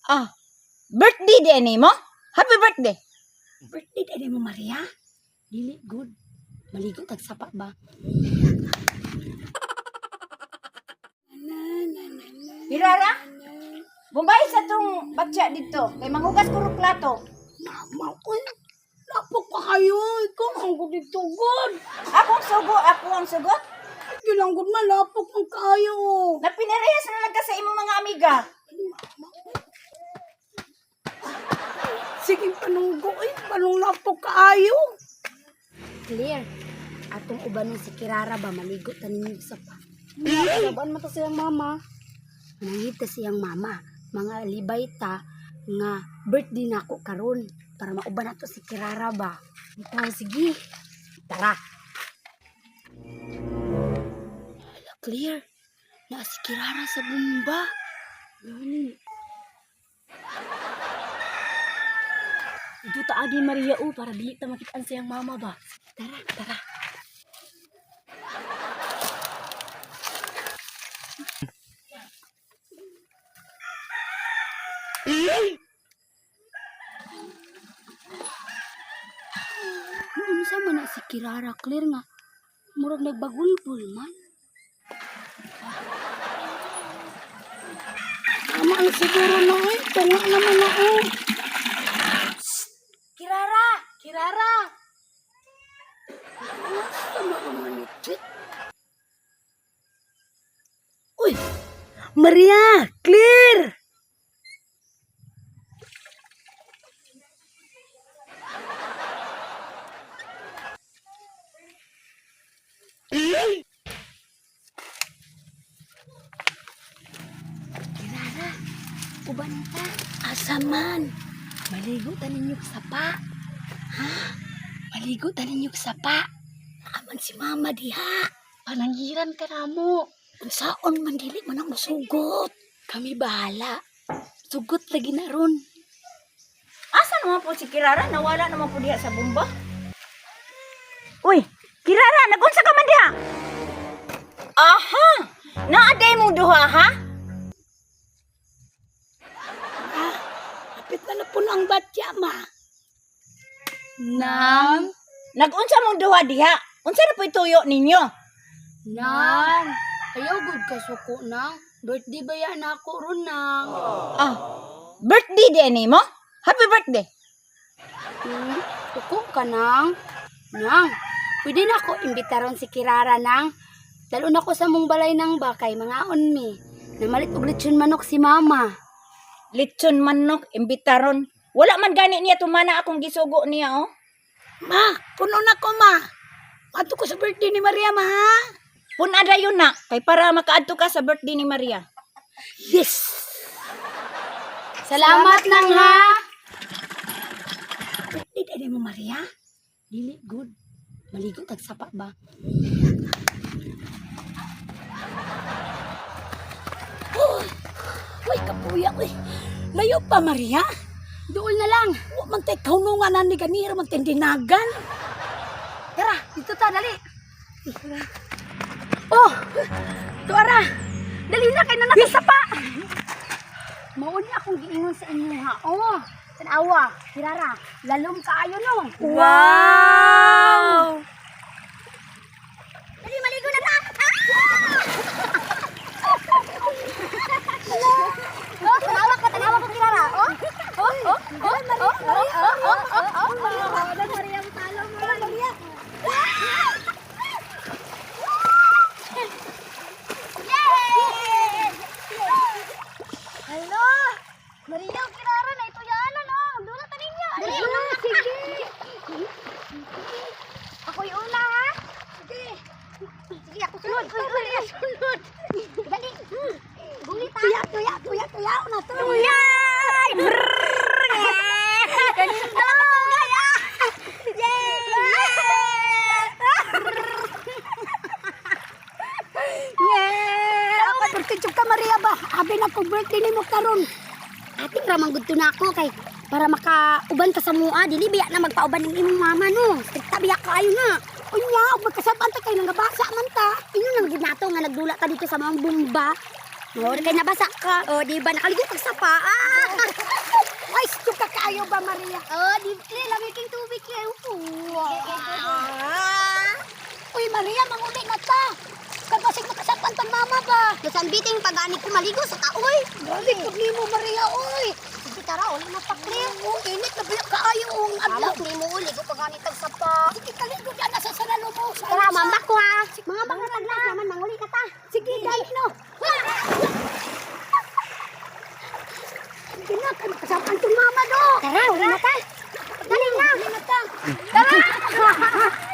Ah, birthday di ani mo? Happy birthday. Birthday din mo, Maria? Dili good. Maligo tag sapa ba? Kirara? Bumbay sa tong batya dito. Kay manghugas ko rong plato. Mama ko, lapok ka kayo. Ikaw ang gud dito, god. Akong sugo, ako ang sugot. Gilang gud man, lapok ang kayo. Napinarehas na lang ka sa imong mga amiga. Sige, panunggo eh. Panung lapok kaayo. Clear. Atong ubanon si Kirara ba maligo ta ninyo sa pa. Laban man ta siyang mama. Manangita siyang mama. Mga libay ta nga birthday nako karon para mauban nato si Kirara ba. Ikaw sige. Tara. Hala, Clear. Na si Kirara sa bumba. Gani. Ito taagi Maria o para dili ta makitaan siyang mama ba. Tara, tara. Noon sa man na si Kirara Clear nga murag nagbagulbol man. Tama ang siguro na eh. Tunga naman na oh. Kirara! Kirara! Tama naman ito. Uy! Maria! Clear! Kirara! Uban ta. Asa man? Maligo ta ninyo sa pa. Ha? Maligo ta ninyo sa pa. Aman si mama diha. Pananggiran ka na mo. Unsaon man dili man ang masugot. Kami bahala. Sugot lagi na ron. Asa naman po si Kirara? Nawala naman po diha sa bumba. Uy, Kirara, nagunsa ka man diha? Aha! Naaday mong duha, ha? Ah, hapit na na po ang batya, ma. Nang? Nagunsa mong duha diha? Unsa na po'y tuyo ninyo? Nang! Ayaw good ka suko nang. Birthday ba yan ako ron nang? Ah, birthday di ani mo? Happy birthday. Suko ka nang. Nang, pwede na ako imbitaron si Kirara nang. Lalo na ko sa mong balay nang ba kay mga mi. Namalit og lechon manok si mama. Litson manok, imbitaron. Wala man gani niya tumana akong gisugo niya, oh. Ma, puno na ko, ma. Ato ko sa birthday ni Maria, ma. ha? Puna dayon na, kay para makaadto ka sa birthday ni Maria. Yes! Salamat nang ha. Birthday din mo, Maria? Dili good. Maligo tag sapa ba? Uy, kapuya, uy. Layo pa, Maria. Dool na lang. Wa man tay kaunungan na ni ganira man tay dinagan. Tara, dito ta dali. Oh! Tuara. Dali na kay na nakasapa. Mao ni akong giingon sa inyo ha. Oh, tanawa, Kirara, lalom kaayo no. Wow! Dali maligo na ta. Oh, tanawa ka, tanawa ko Kirara. Oh. Oh, oh, oh, oh, oh, oh, oh, oh, oh. Maria, talo mo. Maria. Hello! Maria, Kirara, na ito yan, ano? Dula ta ninyo. Dali, sige. Ako'y una, ha? Sige. Sige, ako sunod. Uy, Maria, sunod. Dali. Bulit, ha? Tuya, tuya, tuya, tuya. Una to. Tuyay! Kanina ka tungay, ah! Yay! Yeah! Ako birthday jud ka, Maria ba? Abi na ko birthday nimo karon. Ate, ramang gudto na ako kay para makauban ka sa mua, dili biya na magpauban ng imong mama no. Strikta biya kaayo na. Unya, ug magkasaban ta kay nangabasa man ta. Ino nang gid nato nga nagdula ta dito sa mga bumba. O, kay nabasa ka. O, di ba nakaligo kag sapa. Ah! kaayo ba, Maria? Oh, di clear lami king tubig kay upo. Uy, Maria, manguli na ta. Kay basig makasapan tang mama ba? Nasan biting pag-ani ko maligo sa taoy. Grabe pud nimo, Maria, oy. Sige tara, uli na pa clear. Oh, init na biya kaayo ang adlaw. Amok nimo uli ko pag-ani tag sapa. Sige, kaligo dyan na sa salalo mo. Tara, mambak ko ha. Mga bang na naman manguli ka ta. Sige, dali no. Sige na, kay makasapan tong mama do. Tara, uli na ta. Dali na. Uli na ta. Tara!